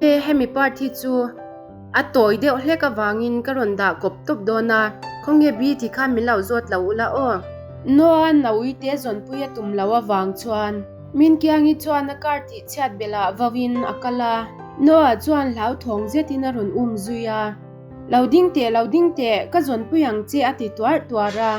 He hemi part hi chu a tawi deuh hlek avangin ka rawn dah kawp tawp dawn a, khawnge bi ti khan min lo zawt lo ula aw. Noah Nauite zawnpui a tum lo avang chuan Minkiangi chuan a car tih chhiat belh ah vauin a kal a, Noah chuan hlauthawng zetin a rawn um zui a. Lo ding teh, lo ding teh, ka zawnpui ang che a ti tuarh tuarh a.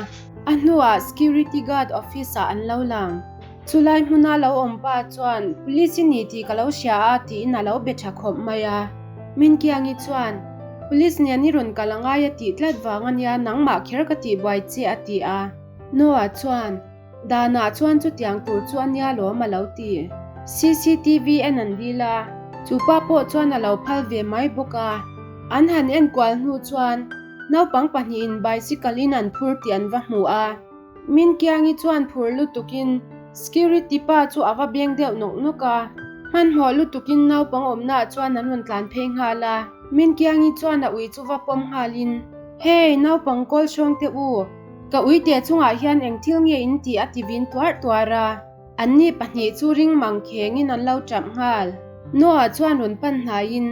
A hnuah security guard office ah an lo lang. Chulai hmuna lo awm pa chuan Police i ni tih ka lo hria a tiin a lo be tha khawp mai a. Minkiangi chuan Police nen i rawn kal angai a tih tlat vang ania nangmah kher ka tih buai che a ti a. Noah chuan Danah chuan chutiang tur chu ania lawm a lo ti. Cctv en an dil a, chu pa pawh chuan a lo phal ve mai bawk a. An han enkual hnu chuan naupang pahnihin bicycle in an phur tih an va hmu a. Minkiangi chuan phur lutukin security pa chu a va beng deuh nawk nawk a, hmanhmawh lutukin naupang awmnaah chuan an rawn tlan phei nghal a. Minkiangi chuan a ui chu va pawm nghalin, Hey, naupang kawl hrawng teh u, ka uite chungah hian eng thil nge in tih a ti vin tuarh tuarh a. Anni pahnih chu ring mang khengin an lo tap nghal. Noah chuan rawn pan hnaiin,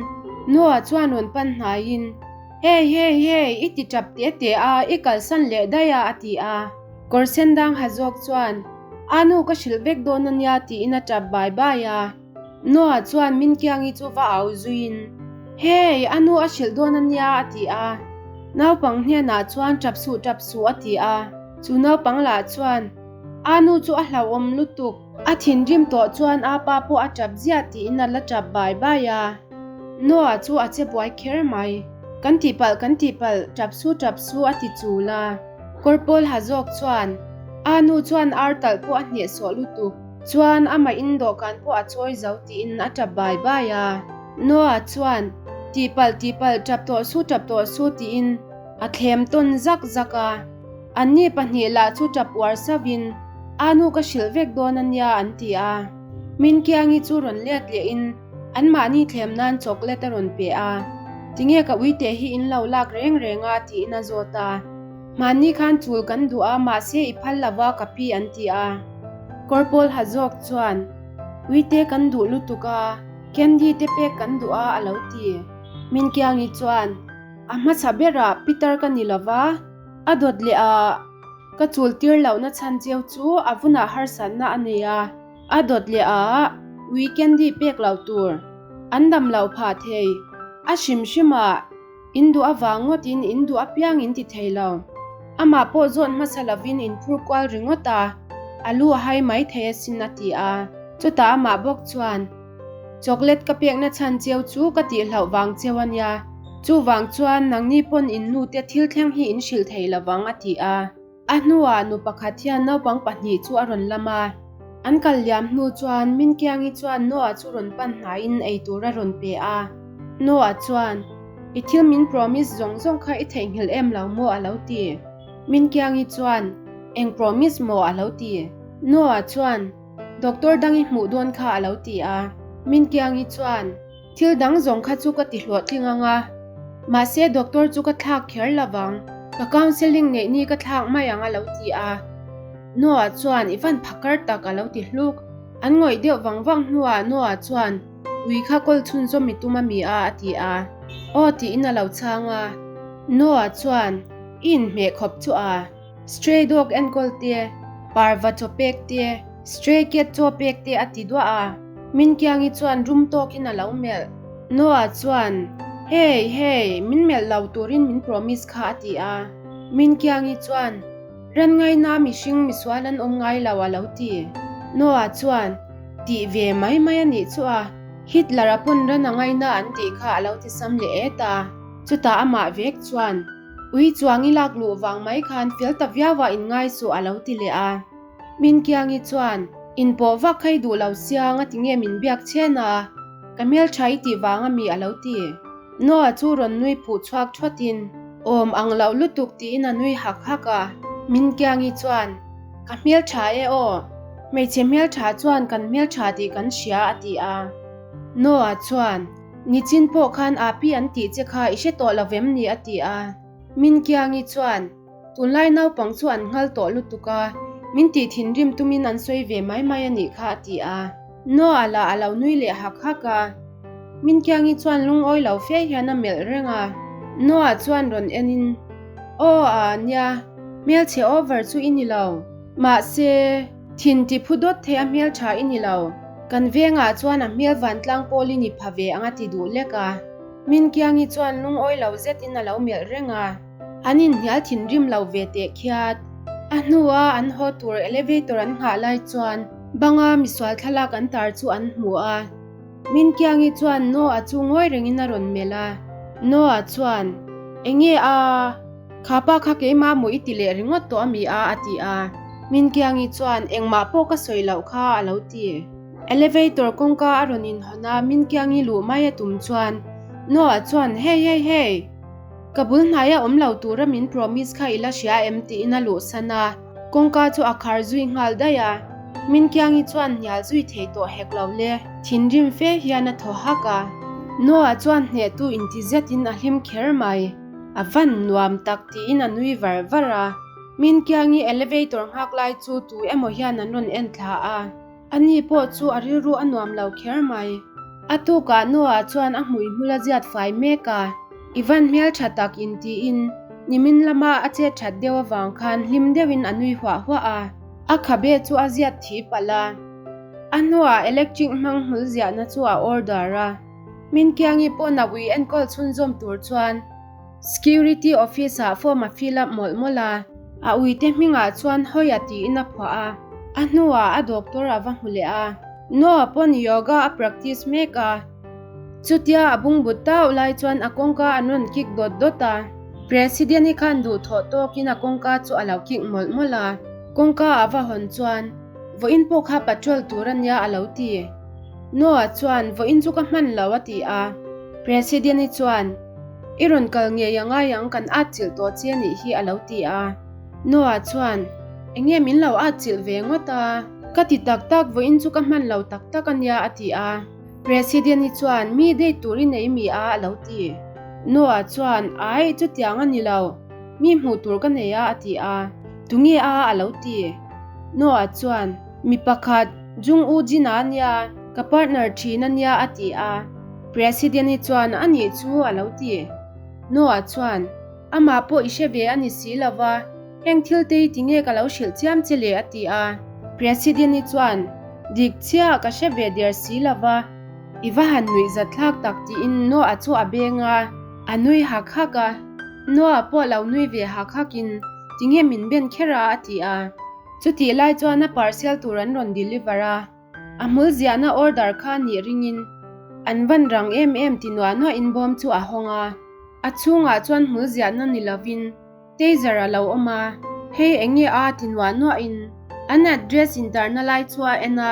Noah chuan rawn pan hnaiin, Hey, hey, hey, i ti tap teh teh a, i kalsan leh daih a, a ti a. Kawr sen dang ha zawk chuan, A nu ka hrilh vek dawn a nia tiin a tap bai bai a. Noah chuan Minkiangi chu va au zuiin, Hey, a nu a hrilh dawn a nia, a ti a. Naupang hnenah chuan tap suh tap suh a ti a. Chu naupang lah chuan, A nu chu a hlauhawm lutuk. A thinrim tawh chuan a pa pawh a tap ziah tiin a la tap bai bai a. Noah chu a che buai kher mai. Kan tihpalh kan tihpalh, tap su tap su a ti chul a. Kawr pawl ha zawk chuan a nu chuan ar talh pawh a hnehsawh lutuk. Chuan amah in dawhkan pawh a chawi zo tiin a tap bai bai a. Noah chuan tihpalh tihpalh, tap tawh su tap tawh su tiin a thlem tawn zak zak a. Anni pahnih lah chu tap uar sauhin, A nu ka hrilh vek dawn a nia an ti a. Minkiangi chu rawn let lehin anmahni thlem nan chocolate a rawn pe a. Tinge ka uite hi in lo lak reng reng a tiin a zawt a. Hmanni khan chul kan duh a mahse i phal lo va ka pi an ti a. Kawr pawl ha zawk chuan, Uite kan duh lutuk a, candy te pek kan duh a a lo ti. Minkiangi chuan, A hmasa berah Peter ka ni lo va. A dawt leh a, ka chul tir lohna chhan cheu chu a vunah harsatna a nei a, a dawt leh a, ui candy pek loh tur an dam loh phah thei. A hrim hrim a, in duh avang ngawtin in duh apiang in ti thei lo. Amah pawh zawt hmasa lovin in phur kual ringawt a, a lu a hai mai thei asin a ti a. Chutah amah bawk chuan. Chocolate ka pekna chhan cheu chu ka tihhlauh vang cheu a nia, chuvang chuan nangni pawn in nute thil thleng hi in hrilh thei lovang a ti a. A hnuah nu pakhat hian naupang pahnih chu a rawn lam a, an kal liam hnu chuan Minkiangi chuan Noah chu rawn pan hnaiin eitur a rawn pe a. Noah chuan, I thil min promise zawng zawng kha i theihnghilh em lo maw a lo ti. Minkiangi chuan, Eng promise maw a lo ti. Noah chuan, Doctor dang i hmuh dawn kha a lo ti a. Minkiangi chuan, Thil dang zawng kha chu ka ti hlawhtling ang a. Mahse doctor chu ka thlak kher lo vang. Ka counselling neih ni ka thlak mai ang a lo ti a. Noah chuan, I van phakar tak a lo ti hluk. An ngawih deuh vang vang hnuah Noah chuan, Ui kha kawl chhunzawm i tum a mi a a ti a. Aw tiin a lo chhang a. Noah chuan, I inhmeh khawp chu a. Stray dog enkawl te, parva chaw pek te, stray cat chaw pek te a ti duah a. Minkiangi chuan rum tawkin a lo melh. Noah chuan, Hey, hey, min melh lo turin min promise kha a ti a. Minkiangi chuan, Ran ngaina mihring misual an awm ngai lo a lo ti. Noah chuan, Tih ve mai mai a nih chu a, Hitler-a pawn ran a ngaina an tih kha a lo ti sam leh et a. Chutah amah vek chuan, Ui chuang i lak luh vang mai khan fel ta viau a in ngai suh a lo ti leh a. Minkiangi chuan, In pawh vak kha i duh lo sia nga ti nge min biak chhen a, ka hmeltha i tih vang a mi a lo ti. Noah chu rawn nui phuh chhuak thawt in, Awm ang loh lutuk tiin a nui hak hak a. Minkiangi chuan, Ka hmeltha e aw, hmeichhe hmeltha chuan kan hmeltha tih kan hria a ti a. Noah chuan, Nichin pawh khan Api an tih che kha i hre tawh lo vem ni a ti a. Minkiangi chuan, Tunlai naupang chu an nghal tawh lutuk a, min tih thinrim tumin an sawi ve mai mai a nih kha a ti a. Noah lah a lo nui leh hak hak a. Minkiangi chuan lungawi lo fe hian a melh reng a. Noah chuan rawn en in, Aw a, nia, hmelchhe over chu i ni lo. Mahse, thin ti phu dawt thei a hmeltha i ni lo. Kan vengah chuan a hmel vantlang pawl i ni pha ve ang a ti duh lek a. Minkiangi chuan lungawi lo zetin a lo melh reng a. An inhnial thinrim lo ve teh khiat. A hnua an haw tur elevator an nghah lai chuan banga misual thlalak an tar chu an hmu a. Minkiangi chuan Noah chu ngawi rengin a rawn melh a. Noah chuan, Enge a? Kha pa kha keimah maw i ti leh ringawt tawh a mi a? a ti a. Minkiangi chuan, Engmah pawh ka sawi loh kha a lo ti. Elevator kawngka a rawn inhawn a, Minkiangi luh mai a tum chuan Noah chuan, Hey hey hey! Ka bul hnaia awm lo tura min promise kha i la hria em tiin a luhsan a, kawngka chu a khar zui nghal daih a. Minkiangi chuan hnial zui thei tawh hek lo le, thinrim fe hian a thaw hak a. Noah chuan hnehtu inti zetin a hlim kher mai, a van nuam tak tiin a nui var var a. Minkiangi elevator nghak lai chu tu emaw hian an rawn en thla a. Ani pawh chu a rilru a nuam lo kher mai. A tukah Noah chuan a hmuihmul a ziat fai mek a, I van hmel tha tak in tiin nimin lama a chet that deuh avang khan hlim deuhin a nui huah huah a. A khabe chu a ziat thi palh a. A hnuah electric hmang hmul ziahna chu a order a. Minkiangi pawn a ui enkawl chhunzawm tur chuan Security office ah form a fill up mawlh mawlh a, a uite hmingah chuan hawi a tiin a phuah a, a hnuah a doctor a va hmu leh a. Noah pawn yoga a practice mek a, chutia a bungbut tauh lai chuan a kawngka an rawn kick dawt dawt a, President-i khan duhthawh tawkin a kawngka chu a lo kick mawlh mawlh a, kawngka a va hawn chuan vawiin pawh kha patrol tur a nia a lo ti. Noah chuan vawiin chu ka hman lo a ti a, President-i chuan. I rawn kal ngei a ngai ang kan atchilh tawh che anih hi a lo ti a. Noah chuan, Enge min lo atchilh ve ngawt a? Ka ti tak tak vawiin chu ka hman lo tak tak a nia a ti a. President-i chuan, Mi date tur i nei mi a a lo ti. Noah chuan, Aih, chutiang a ni lo. Mi hmuh tur ka nei a a ti a. Tunge a a lo ti. Noah chuan, Mi pakhat, Jung U Jin-a a nia, ka partner thin a nia a ti a. President-i chuan a nih chu a lo ti. Noah chuan, Amah pawh i hre ve a ni si lo va, heng thil te hi tinge ka lo hrilh chiam che le a ti a. President-i chuan, Dik chiah, ka hre ve der si lo va, i va han nuih zat thlak tak tiin Noah chu a beng a, a nui hak hak a. Noah pawh lo nui ve hak hakin, Tinge min ben kher a a ti a. Chutih lai chuan a parcel tur an rawn deliver a. A hmul ziahna order kha nih ringin an van rang em em ti nuah nuahin bawm chu a hawng a. A chhungah chuan hmul ziahna ni lovin taser a lo awm a, hei eng nge a ti nuah nuahin an address intarna lai chu a en a,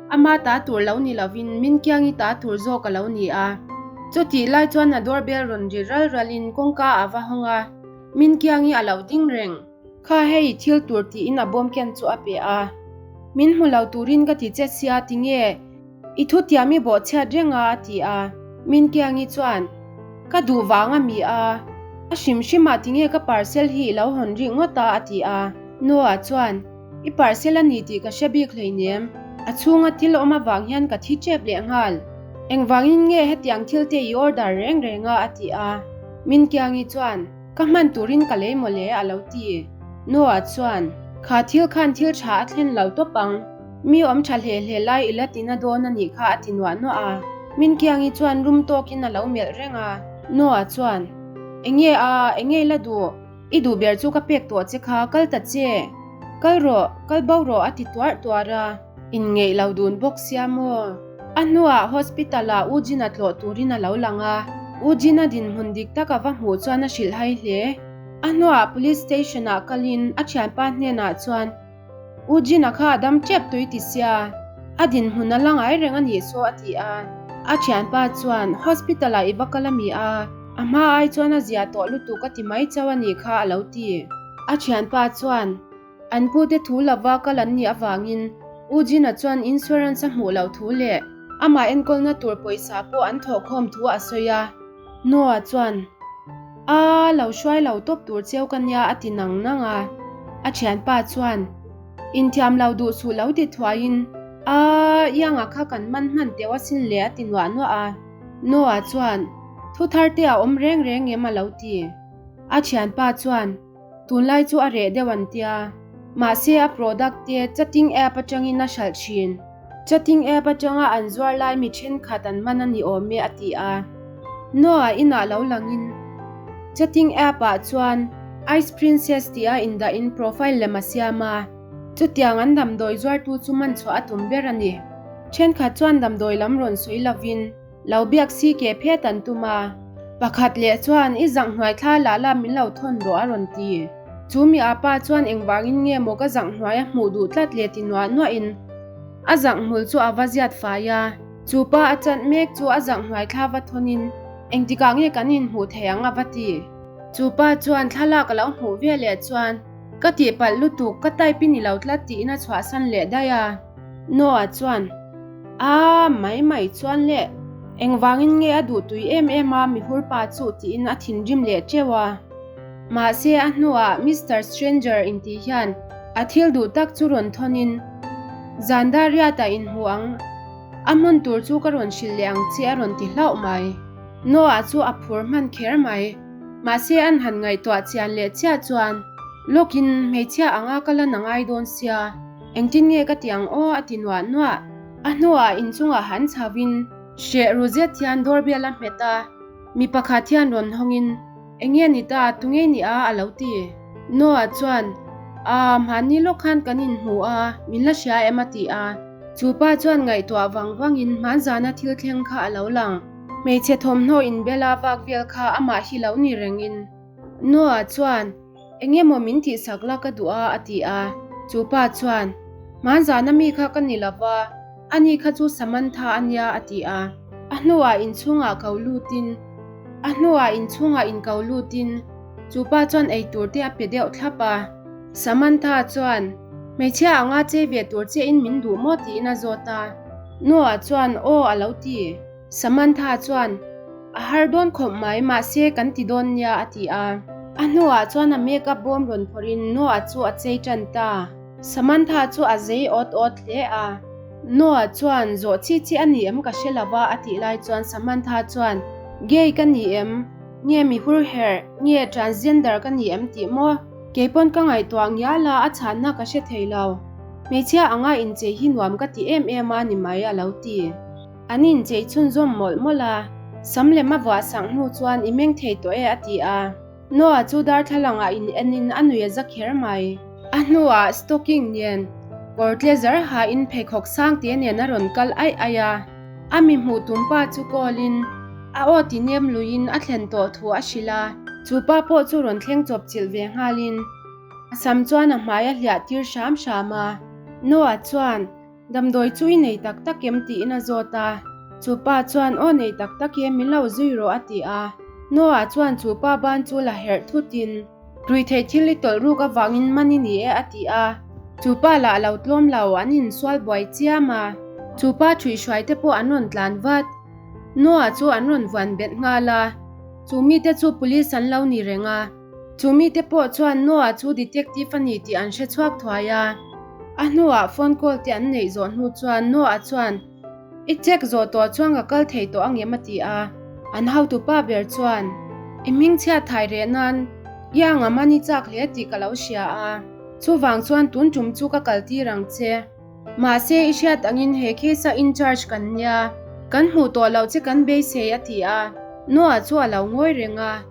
ama ta tur lo ni lovin Minkiangi ta tur zawk a lo ni a. Chutih lai chuan a doorbell rawn ri ral ralin kawngka a va hawng a, Minkiangi a lo ding reng. Kha hei thil tur tiin a bawm ken chu a pe a. Min hmu lo turin ka ti che sia tinge i thutiam i bawhchhiat reng a a ti a. Minkiangi chuan ka duh vang a mi a, a hrim hrim ah tinge ka parcel hi i lo hawn rih ngawt a a ti a. Noah chuan i parcel a ni tih ka hre bik hleinem, a chhunga thil awm avang hian ka thi tep leh nghal. Engvangin nge hetiang thil te i order reng reng a a ti a. Minkiangi chuan. Ka hman turin ka lei mawle a lo ti. Noah chuan, Kha thil khan thil tha a thlen lo tawp ang. Mi awm tha hle hle lai i la ti na dawn a nih kha a ti nuah nuah a. Minkiangi chuan rum tawkin a lo melh reng a. Noah chuan, Enge a, enge i la duh? I duh ber chu ka pek tawh che kha, kal ta che. Kal rawh, kal bo rawh a ti tuarh tuarh a. Inngeih lo dun bawk sia maw? A hnuah hospital ah U Jin-a tlawh turin a lo lang a, U Jin-a dinhmun dik tak a va hmuh chuan a hrilh hai hle. A hnuah police station ah kalin a thianpa hnenah chuan, U Jin-a kha a dam tep tui ti sia, a dinhmun a la ngai reng a nih saw a ti a. A thianpa chuan, Hospital ah i va kal a mi a, a hma ai chuan a zia tawh lutuk a ti mai chauh a nih kha a lo ti. A thianpa chuan, An pute thu lova kal an nih avangin U Jin-a chuan insurance a hmuh loh thu leh amah enkawlna tur pawisa pawh an thawhkhawm thu a sawi a. Noah chuan, Aa, lo hruai lo tawp tur cheu ka nia a ti nang nang a. A thianpa chuan, Inthiam lo duh suh lo ti thuaiin, Aa, ianga kha kan man hman teuh asin le a ti nuah nuah a. Noah chuan, Thu thar te a awm reng reng em a lo ti. A thianpa chuan, Tunlai chu a reh deuh an tia. Mahse a product te chatting app atangin a hralh thin. Chatting app atanga an zuar lai mi thenkhat an man a ni awm e a ti a. Noah inah lo langin chatting app ah chuan Ice Princess tih a indahin profile lem a siam a. Chutiang an damdawi zuartu chu man chhuah a tum ber a ni. Thenkhat chuan damdawi lam rawn sawi lovin Lo biak si ke phet an tum a. Pakhat leh chuan i zanghnuai thla lah la min lo thawn rawh a rawn ti. Chu mi a pa chuan engvangin nge maw ka zanghnuai a hmuh duh tlat le ti nuah nuahin a zanghmul chu a va ziat fai a. Chu pa a chanh mek chu a zanghnuai thla va thawnin engtikah nge kan inhmuh thei ang a va ti. Chu pa chuan thlalak a lo hmuh ve leh chuan ka tihpalh lutuk ka type i ni lo tlat tiin a chhuahsan leh daih a. Noah chuan. A, mai mai chuan le, engvangin nge a duh tui em em a mihur pa chu tiin a thinrim leh teuh a. Mahse a hnuah Mister Stranger intih hian a thil duh tak chu rawn thawnin, Zan dar riatah inhmu ang, a hmun tur chu ka rawn hrilh leh ang che a rawn ti hlauh mai. Noah chu a phur hman kher mai. Mahse an han ngaihtuah chian leh chiah chuan lawkin hmeichhia anga ka lan a ngai dawn sia. Engtin nge ka ti ang aw a ti nuah nuah. A hnuah inchungah han chho in hreh ru zet hian doorbell a hmet a, mi pakhat hian rawn hawng in Eng nge ni ta, tunge ni a a lo ti. Noah chuan Aa, hmanni lawk khan kan inhmu a, min la hria em a ti a. Chu pa chuan ngaihtuah vang vang in hmanzana thil thleng kha a lo lang. Hmeichhe thawmhnaw inbela vak vel kha amah hi lo ni reng in. Noah chuan Eng emaw min tihsak la ka duh a a ti a. Chu pa chuan, Hmanzana mi kha ka ni lo va, ani kha chu Samantha a nia a ti a. A hnuah inchhungah ko lutin, a hnuah inchhungah inko lutin chu pa chuan eitur te a pe deuh thlap a. Samantha chuan, Hmeichhia anga chei ve tur chiahin min duh maw tiin a zawt a. Noah chuan, Aw a lo ti. Samantha chuan, A har dawn khawp mai, mahse kan ti dawn nia a ti a. A hnuah chuan a makeup bawm rawn phawrhin Noah chu a chei tan ta. Samantha chu a zei awt awt hle a. Noah chuan, Zawh chi chi a ni em ka hre lo va a tih lai chuan Samantha chuan, Gay ka ni em? Nge mi hur herh? Nge transgender ka ni em tih maw? Keipawn ka ngaihtuah ngial a, a chhanna ka hre thei lo. Hmeichhia anga inchei hi nuam ka ti em em a ni mai a lo ti. An inchei chhunzawm mawlh mawlh a, sam lem a vuah sak hnu chuan i meng thei tawh e a ti a. Noah chu darthlalang ah in en in a nui a za kher mai. A hnuah stocking nen kawr tle zar ha in pheikhawk sang te nen a rawn kal aih aih a. A mi hmuh tum pa chu call in a aw ti nem lui in a thlen tawh thu a hrilh a. Chu pa pawh chu rawn thleng chawp chilh ve nghal in a sam chuan a hmai a hliah tir hram hram a. Noah chuan Damdawi chu i nei tak tak em tiin a zawt a. Chu pa chuan aw nei tak tak e min lo zui rawh a ti a. Noah chuan chu pa ban chu la herh thutin ruihtheih thil i tawlh ruk avangin man i ni e a ti a. Chu pa lah a lo tlawm lo an insual buai chiam a. Chu pa ṭhuihhruai te pawh an rawn tlan vat. Noah chu an rawn vuan bet nghal a. Chu mite chu police an lo ni reng a. Chu mite pawh chuan Noah chu detective a ni tih an hre chhuak thuai a. A hnuah phone call te an neih zawh hnu chuan Noah chuan, I check zawh tawh chuan ka kal thei tawh angem a ti a. An hotupa ber chuan, I hmingchhiat thai reh nan i angam a ni chak hle tih ka lo hria a. Chuvang chuan tun tum chu ka kal tir ang che. Mahse i hriat angin he case a in charge kan nia, kan hmuh tawh loh che kan beisei a ti a. Noah chu a lo ngawi reng a.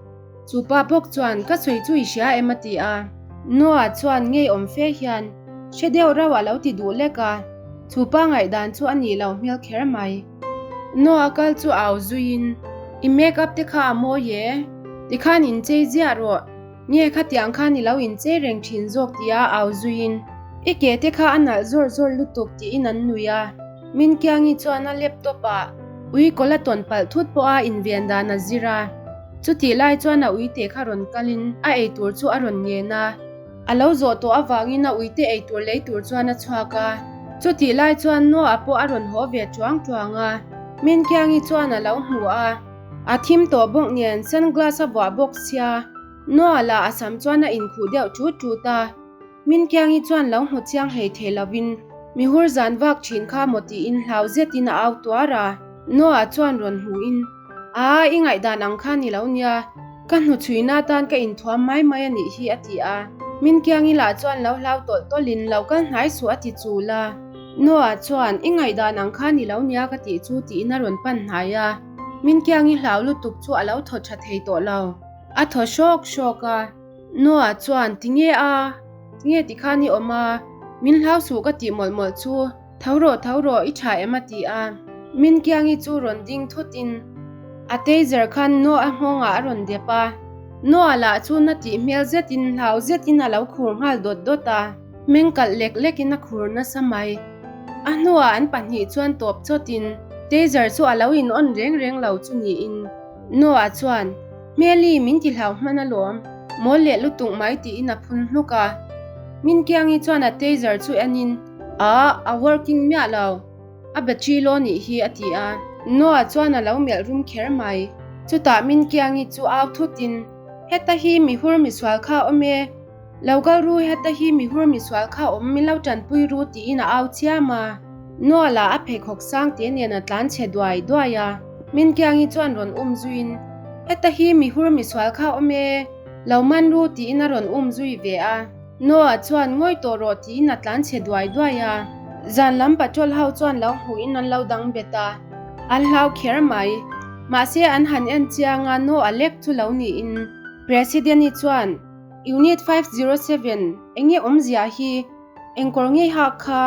Chu pa bawk chuan, Ka sawi chu i hria em? a ti a. Noah chuan ngeiawm fe hian, Hre deuh rauh a lo ti duh lek a. Chu pa ngaihdan chu a nih loh hmel kher mai. Noah kal chu au zuiin, I make up te kha a mawi e. Tikhan inchei ziah rawh. Nge khatiang khan i lo inchei reng thin zawk tia au zuiin, I ke te kha a nalh zawr zawr lutuk tiin an nui a. Min Kiangi chuan a laptop ah ui kawl a tawn palh thut pawh a inven dan a zir a. Chutih lai chuan a uite kha rawn kalin a eitur chu a rawn ngen a. A lo zawh tawh avangin a uite eitur lei tur chuan a chhuak a. Chutih lai chuan Noah pawh a rawn haw ve tuang tuang a. Min Kiangi chuan a lo hmu a. A thim tawh bawk nen sunglass a vuah bawk sia. Noah lah a sam chuan a inkhuh deuh tut tut a. Min Kiangi chuan lo hmu chiang hlei thei lovin mi hur zan vak thin kha maw tiin hlau zetin a au tuar a. Noah chuan rawn hmuhin. Aa, i ngaihdan ang kha ni lo nia, ka hnuchhuina atan ka inthuam mai mai a nih hi a ti a. Min kiangi lah chuan lo hlau tawlh tawlhin lo kal hnai suh a ti chul a. Noah chuan, I ngaihdan ang kha ni lo nia ka tih chu tiin a rawn pan hnai a. Min kiangi hlau lutuk chu a lo thaw tha thei tawh lo. A thaw hrawk hrawk a. Noah chuan, Tinge a? Tinge tikhan i awm a? Min hlau suh ka tih mawlh mawlh chu. Tho rawh, tho rawh, i tha em a ti a. Min Kiangi chu rawn ding thutin a taser khan Noah nghawngah a rawn dep a. Noah lah chu na tih hmel zetin hlau zetin a lo khur nghal dawt dawt a, meng kalh lek lekin a khur nasa mai. A hnuah an pahnih chuan tawp chawtin taser chu a lo in on reng reng lo chu niin Noah chuan, Hmeli, min ti hlau hman alawm, mawl leh lutuk mai tiin a phun hluk a. Min Kiangi chuan a taser chu enin, A, a working miah lo. A battery low nih hi a ti a. Noah chuan a lo melh rum kher mai. Chutah min Kiangi chu au thutin, Heta hi mihur misual kha awm e. Lo kal ru heta hi mihur misual kha awm min lo tanpui ru tiin a au chiam a. Noah lah a pheikhawk sang te nen a tlan chhe duai duai a. Min Kiangi chuan rawn um zuiin, Heta hi mihur misual kha awm e. Lo man ru tiin a rawn um zui ve a. Noah chuan ngawi tawh rawh tiin a tlan chhe duai duai a. Zan lam patrol ho chuan lo hmuhin an lo dang bet a, an hlau kher mai. Mahse an han en chiang a Noah lek chu lo niin President-i chuan Unit 507 enge awmzia hi engkawr ngei hak kha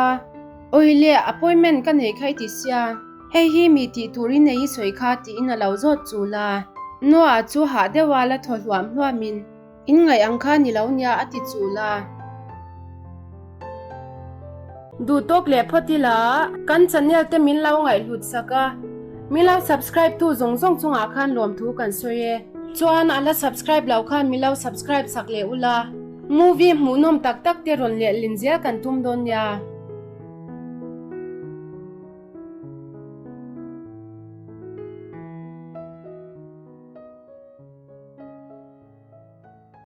awile appointment ka nei kha i ti sia, hei hi mi tih tur i nei i sawi kha tiin a lo zawt chul a. Noah chu hah deuha la thaw hluam hluamin In ngaih ang kha ni lo nia a ti chul a. Duh tawk leh phawt ila kan channel te min lo ngaihhlut sak a, min lo subscribe tu zawng zawng chungah khan lawmthu kan sawi e. Chuan a la subscribe lo khan min lo subscribe sak leh ula, movie hmuhnawm tak tak te rawn lehlin zel kan tum dawn nia.